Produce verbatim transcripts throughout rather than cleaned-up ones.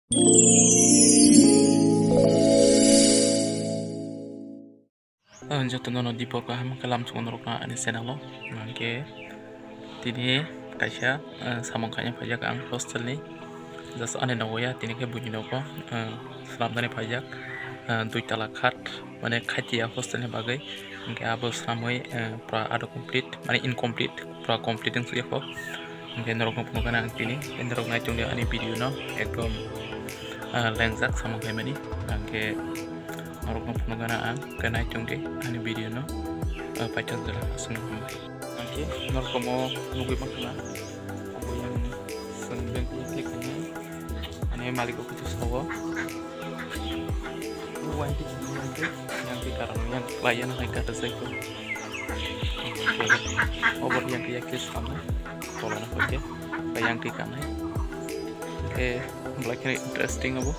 Ah, jotono no Deepak kaham kalam chukno rok ani channel o. Hwnkhe tini kaisa, ah, samung khaina phaijak ang hostel ni. Just ani nogo ya, tini khe buini nogo, ah, swnamnani phaijak, ah, dui tala khat, mane khaitiya hostel ni bagwi. Hwnkhe abo swnamwi, ah, pura ado complete, mane incomplete, pura complete wng sukya kho. Hwnkhe norokno phunukgana ang tini, norok naitung di ani video no, ekdom, ah, lengjak samung khaimani. Hwnkhe norokno phunukgana ang, khe naitung di ani video no, ah, paithak jora aswkno hambai. Hwnkhe norokno nugwi mankha na, obo yang swnam beng khe khainai, ani malik o khe sao. Yang ke karang yang layan hai kata sai ko. Oke. Over yang ke yakis kama. Tola na oke. Yang ke kanai. Oke. Black ini interesting abo.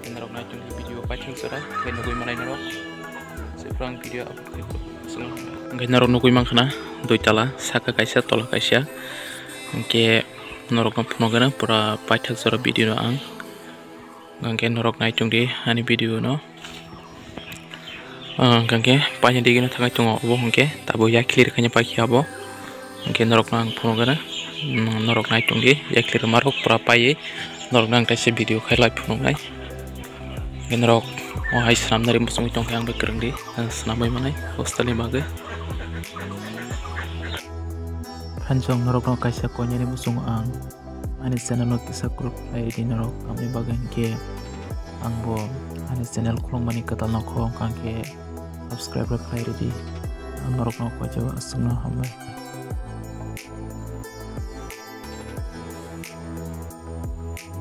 Norok naitung video paithak jora. Khe nugwi manai norok. Seprang video upload khe ko. Hwnkhe norok nugwi mankha na dui tala saka kaisa tola kaisa. Hwnkhe norokno phunukgana pura paithak jora video no ang. Hwnkhe norok naitung di ani video no. Ah, hwnkhe paini digino thangwi tongo obo hwnkhe tabo yakhli rwkhaini paikhe abo. Hwnkhe norokno ang phunukgana, mm, norok naitung di yakhli rwma rok pura paiwi norokno ang kaisa video khai live phunuknai. Hwnkhe norok o hai swnamnani muchungwi tongkhe ang bai kwrwng di, ah, swnamwi manai hostel ni bagwi. Friends, ang norokno kaisa koinani muchungo ang ani channel no kisa khuluk khlai ridi norok, tamni bagwi hinkhe ang bo ani channel khulukmani kwtal nokho wngkha, hinkhe subscribe rok khlai ridi. Ang norokno koijago aswkno hambai.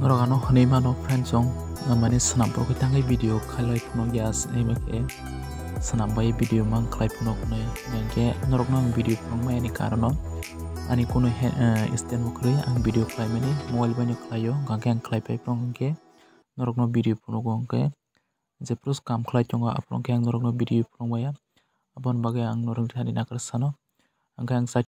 Norok ano hwnwi mano friends, ang mane swnam rok tangwi video khailai phunukya, swnam bai video mang khlai phunuknai, hinkhe norokno ang video phunukmani karon no ani kunu he-, eh, stand bo kwrwi ang video khlaimani mobile bai no khlaio, hwnkhe ang khlai phai phano hwnkhe norokno video phunugo, hwnkhe jephru kam khlai tongo aphuru hwnkhe ang norokno video phunukmaya, aboni bagwi ang norokni thani nakarwi sano, hwnkhe ang side